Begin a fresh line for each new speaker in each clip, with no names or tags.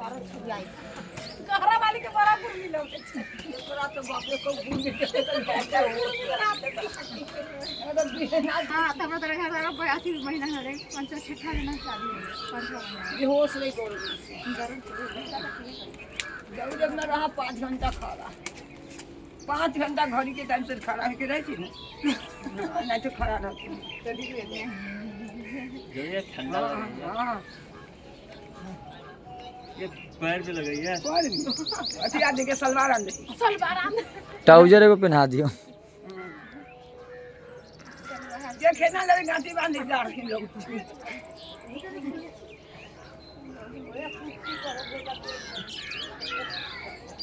घरा वाली के बड़ा गुर्मी लगे छै।
तोरा तो बाप रे को गुर्मी के तो बाप रे
हाँ, तब हमरा घर घर अथी महीना हो रहे पाँच छठा महीना शादी हो पाँचवा महीना।
बेहोश नहीं बोल जब जब न रहा 5 घंटा खड़ा, 5 घंटा घड़ी के टाइम से खड़ा होके रहे छी ना, नहीं तो खड़ा रहती।
जो ठंडा
हाँ
ये पैर पे लगाइए।
अथी आदमी के सलवार आन दे।
सलवार आन।
ट्राउजर एगो पहना दियो।
देखे ना लगे गांठी बांध जा लोग।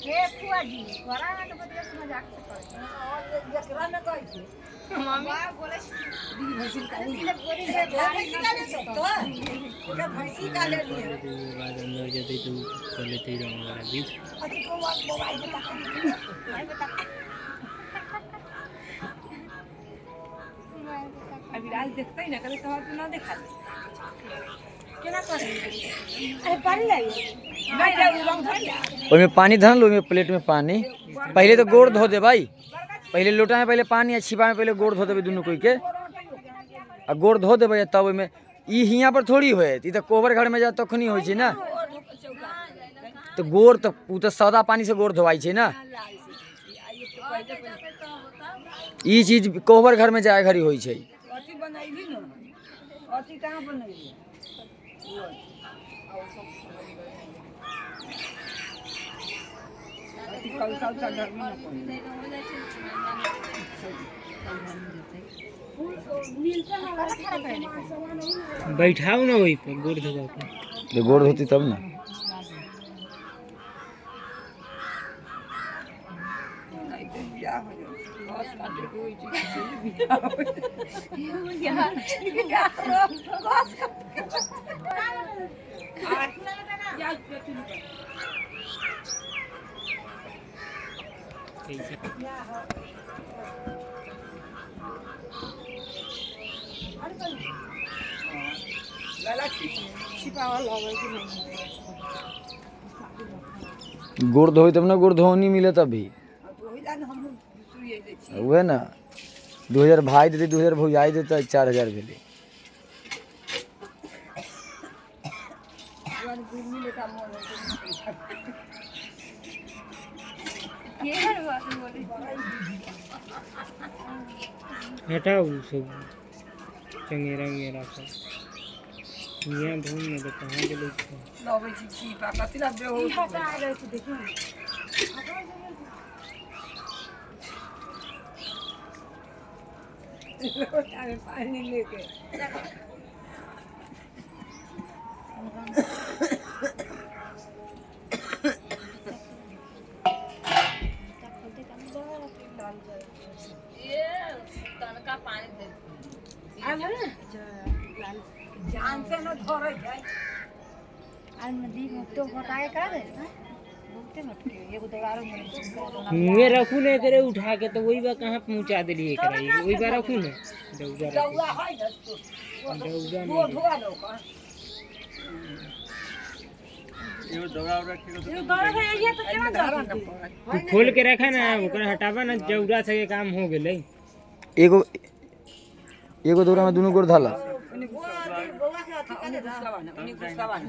हे फुआ जी, घरा में तो बतिया से मजाक से करे।
एकरा में कहै छी
मम्मी बोले
दीदी भैंसी का भैंसी का ले तो ओकरा भैंसी का ले लिए।
बाद अंदर जाते तो कर लेते ही रहूँगा अभी।
अथी को मोबाइल बता।
अभी राज देखते ही ना कभी तो ना देखा केना करे।
अरे पानी लाई।
नहीं जाऊ रंग धर ले।
ओहिमे पानी धरल, ओहिमे प्लेट में पानी। पहले तो गोड़ धो दे भाई, पहले लोटा में पहले पानी आ छिपा में पहले गोड़ धो देबै दुनू कोई के, आ गोड़ धो देबै तब ओहिमे ई हियाँ पर थोड़ी होयत, ई तऽ कोबर घर में जा तखनी होइ छै ना। तो गोड़ तऽ उ तऽ सादा पानी से गोड़ धोआइ छै ना। ई चीज कोबर घर में जाय घड़ी होइ छै।
अथी बनैली ना, अथी कहाँ बनैली? अथी कलसा उलसा घर में ना पड़े।
बैठाओ ना वही पर गोड़ धोवा के।
गोड़ धोती तब ना।
नहीं तो बियाह हो जाए। घास काटे के होई छै, बियाह हो जाए। घास काटे के।
कैसे
लाला
छिपावल होवे कि नहीं।
गोड़ धोई तब ना, गोड़ धोनी मिले तभी।
ओहि ला ने हमहूँ सुइए दै छी।
उहे ना 2000 भाई देते, 2000 भौजाई देते, 4000 भेलै।
गुर्मी लेखा मोन होइ छै।
ये हर बात बोले।
हटाओ सब चंगेरा वंगेरा सब यहाँ धूम में तो कहाँ गेलै।
लबै छी छिपा कथी ला बेहोश हो
हटा गए तो देखो।
गेलै। लोटा में पानी लेके जान से न धरै छै।
आज नदी में तो हटाए कर दे बहुते मटके एगो दौड़ारो में।
मुँहे रखू ने करे उठा के तो वही बा कहाँ पहुँचा दिलिए एकरा, वही बा रखू ने दौड़ा रखू।
दौआ है न
दौड़ा
गोड़
नहीं।
धोआ दो ओकर।
दौड़ा है ये तो केना
धरा न पड़ै।
तू खोल के रखा ना ओकरा हटावा ना, जौरा से के काम हो गेलै।
एगो एगो दौरा में दुनू गोड़ धला।
ओने घुसकावा ना, ओने घुसकावा ना।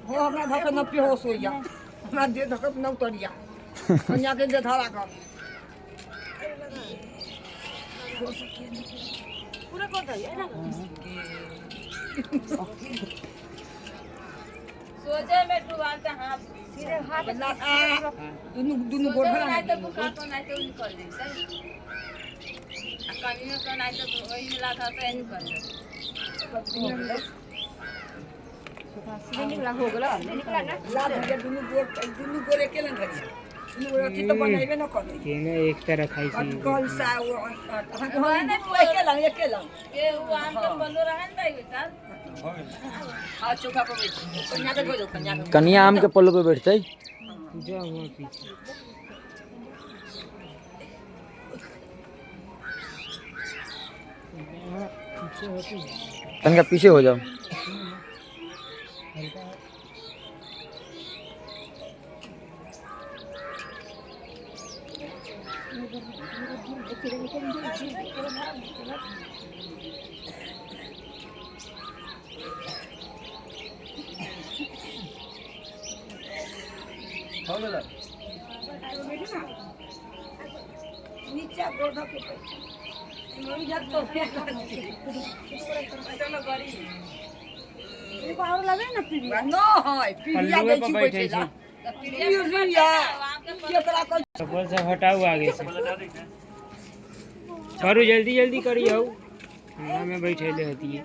हो हमरा धक न बेहोश होइया, हमरा देह धक न उतरिया। कन्या के दे धरा कर।
सोचे में डुबाते हाथ
सीधे हाथ
ना आ दुनू दुनू गोड़ धरा ना।
तो बुका तो नहीं तो निकल जैते आ कनियो तो नहीं तो ओही में लागा तो निकल जैते।
सीधे निकला हो गेला निकला ना।
ला भैया दुनू गोड़, दुनू गोड़ एके लंग धरिया। दुनू गोड़ अथी तो बनैबे न करै।
केना एक तरह खाइ छी।
कलसा ओ अहाँके हम एके लंग एके लंग।
के उ आम के पल्लो रहन दै चल।
हाँ चौका पर बैठ कन्या के धो दो, कन्या के।
कनिया आम के पल्लू पे बैठतै।
जा वहाँ पीछे। हाँ, पीछे होती है।
तनिका पीछे हो जाओ। हो गेलै।
नीचा गोड़ धऽ के बैठ। चलो गरीब
एगो और लगे ना पीढ़ी।
न है पीढ़िया
पल्लुए
दै
पर
छी
बैठे
बैठे
छी।
ला। पीढ़िया केकरा कहै।
चप्पल सब हटाऊ आगे से करू, जल्दी जल्दी करियौ। हमरा में बैठेले होती है।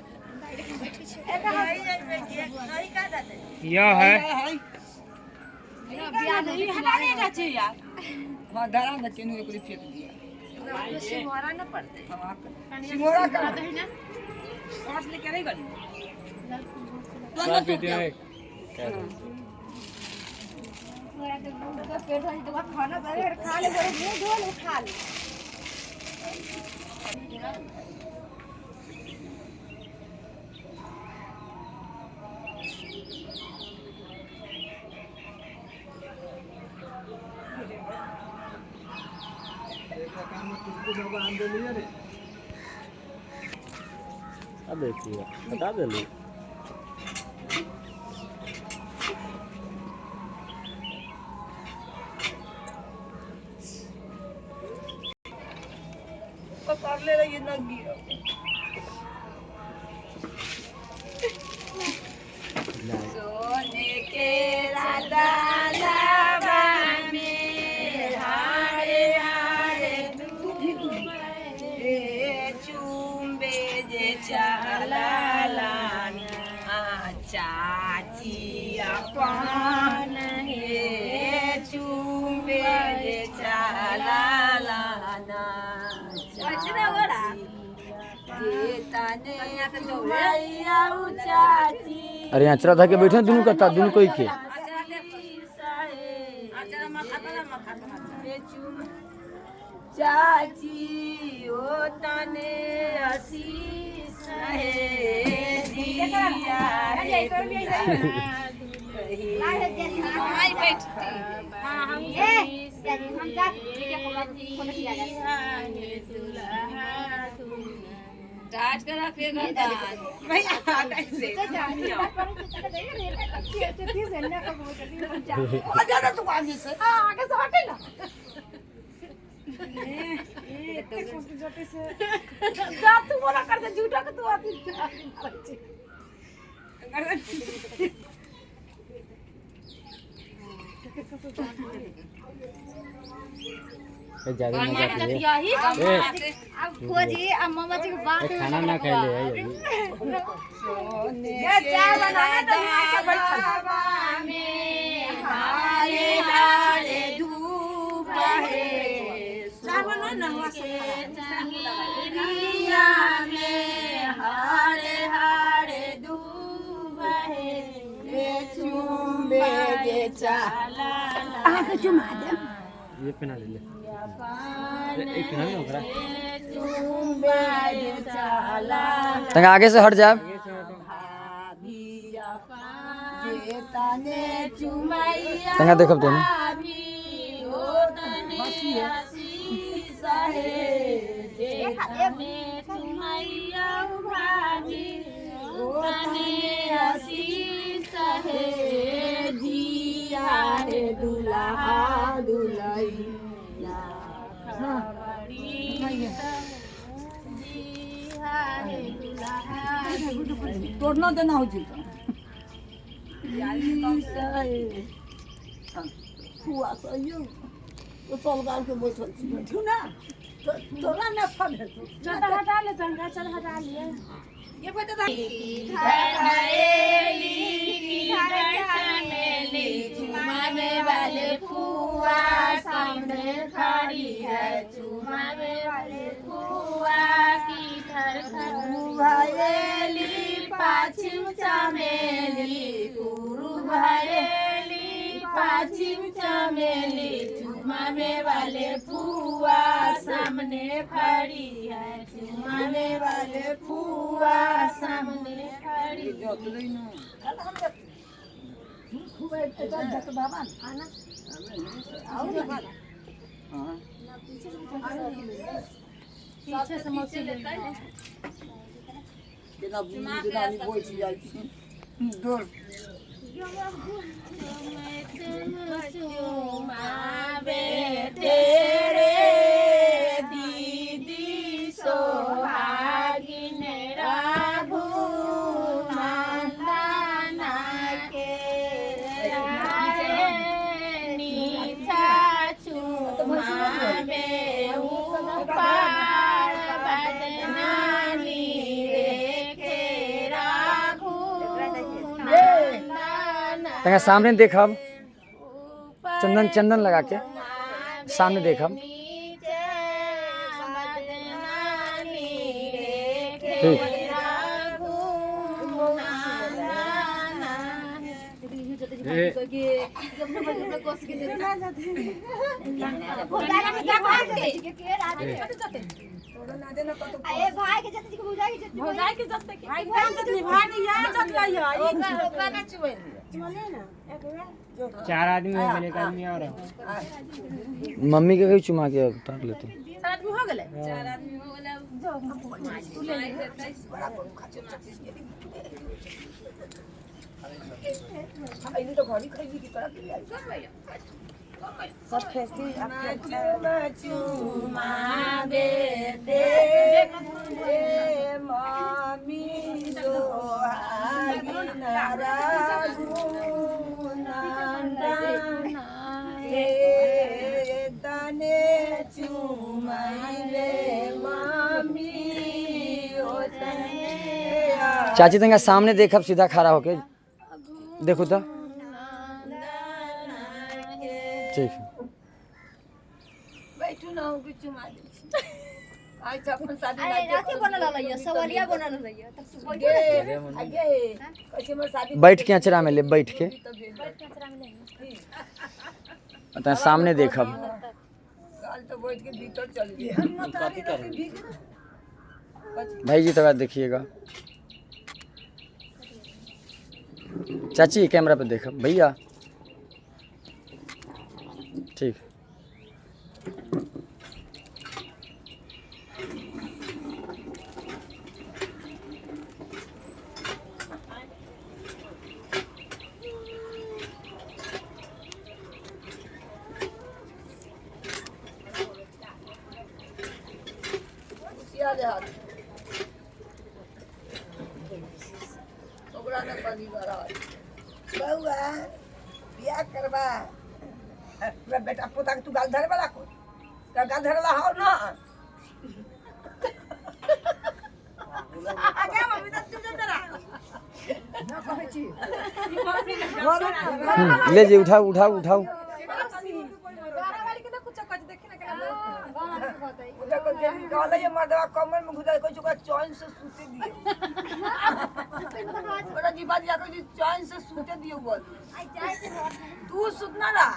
यह है।
हाँ, धरा ने तीनू एक फेंक दिया।
सिंघाड़ा न पड़ते।
सिंघोड़ा का काट लेके नहीं गली।
चाय पीते हैं।
पेट भर तो खाना खा ले, मुंह धो ले, खा ले।
अब देखिए, बता देली।
पकड़ ले रही न गिरो।
सोने के राधा में हारे हारे रे चुम्बे जे चाला लाना चाची अपन हे चुम्बे जे चाला लाना जे तने चुमैया चाची।
अरे अचरा धऽ के बैठे दुनू कत्ता दुनू कोई के।
चाची ओ तने आशीष हे दिया रे।
ए हम जा लेके फोटो खिला जा।
टाट के रखे गदान।
आ जा तू आगे से।
आगे से हटे ना। जा तू बोला कर दे झूठा के तू आती।
ज्यादा मजा के
यही अब फुआ जी अब मामा जी के बात
खाना ना खाइले है अभी।
ये चाय बनाना तो यहाँ से बैठल।
हारे हारे धूप है
चाय बना ना हुआ से।
चंगेरिया में हारे हारे धूप है
रे चुम्बे जे चाला। अहाँ चुमा दे।
ये पहना ले ले, एक पहना ले ओकरा।
चुम्बे जे चाला।
तंगा आगे से हट जाब।
भाभी जे तने चुमैया
तंगा देखब तो नहीं।
भाभी ओ तने आशीष हे जे तने चुमैया भाभी ओ तने आशीष हे जिया हे दुल्हा दुलैया जिया हे दुल्हा।
तोड़ना देना हो जी फुआ सही तो चल गाल के बैठल छी बैठू ना तो तोरा ना फल हेतौ।
चल हटा ले तंगा, चल हटा लिए।
ये बता।
चुमाने वाले फुआ सामने खड़ी है, चुमाने वाले फुआ की थर भरेली पाछिम चमेली कुरु भरेली पाछिम चमेली, चुमाने वाले फुआ सामने खड़ी है, चुमाने वाले फुआ सामने खड़ी।
जोतलै ना।
पीछे से मौसी ले
केना केना बोल छी जाइ छी दूर
तंगा सामने देखब, चंदन चंदन लगा के सामने देखब। ठीक।
भाई के जते भौजाई के जते
भौजाई के जते भाई के भाई के यार जत लई है ओकरा ना चुएल
4 आदमी हो गए, एक आदमी और है।
मम्मी के कहीं चुमा के उतार लेते।
4 आदमी हो गेलै। 4 आदमी हो गेलै। तू ले ले।
खैली तो घरी खैली की तरह के सब फेंकी चुमा दे मामी सोहागिन रघुनंदन हे तने चुमाइले मामी ओ तने।
चाची तंगा सामने देखब, सीधा खड़ा होके देखो तो। ठीक है।
बैठू ना हो कि चुमा दे आज अपन शादी
अरे राती बनल रहलै सवलिया बनल रहलै तब
गे आगे कैसे मोर शादी
बैठ के अचरा में ले बैठ के अतः सामने देखब।
काल तो बैठ के भीतर चल गए।
भाई जी तब देखिएगा। चाची कैमरा पे देखब भैया। ठीक।
बउआ बियाह करबा पूरा बेटा पोता के तू गाल धरे वाला को तो गाल धरे वाला हौ ना आगे मम्मी तो तू जरा ना कहै छी
ले जी उठाओ उठाओ उठाओ।
कहले मर्दवा कमर में घुसा कोई ओकरा चैन से सूते दियो। ओकरा जीवा दिया कोई चैन से सूते दियो बोल। तू सुतना रहा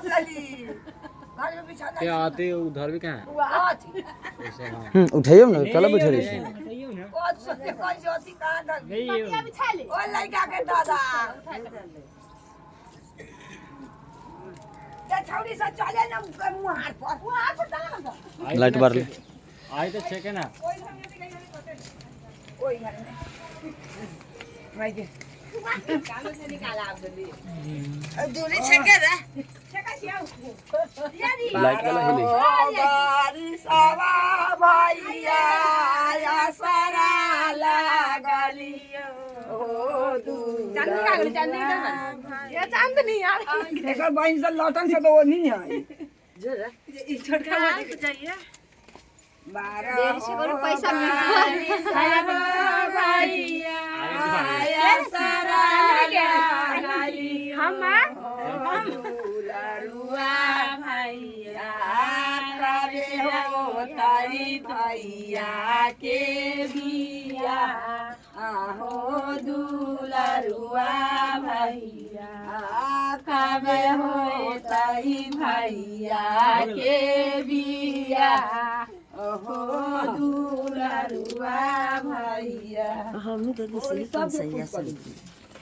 लली घर में बिछाना
ये आते उधर भी कहां है ऐसे। हां
उठाइयो ना, कल बैठे रही छी।
बताइयो ना।
कौन सोते कौन जोती कहां धर
नहीं
ओ लड़का के दादा ते छौड़ी से चले ना मुहार पर मुहार पर चले ना
लाइट बार ले।
आई तो छेके ना
कोई घर में भाई के कालो से निकाला आप जल्दी दूरी छेके रे छेका छिया
लाइट वाला हिले।
बारिशवा भैया या सारा लागलियो हो
चांदनी आ गेलै, चांदनी इधर बा। ये चांदनी यार
एकर बहिन से लौटन से तो वो नहीं है
ई छोटका वाली चाहिए।
देरी से करू पैसा मिलता।
हम
भैया के बिया आहो दुलरुआ भैया कबे होतई भैया के बिया ओहो दुलरुआ भैया।
हमनी तो
सब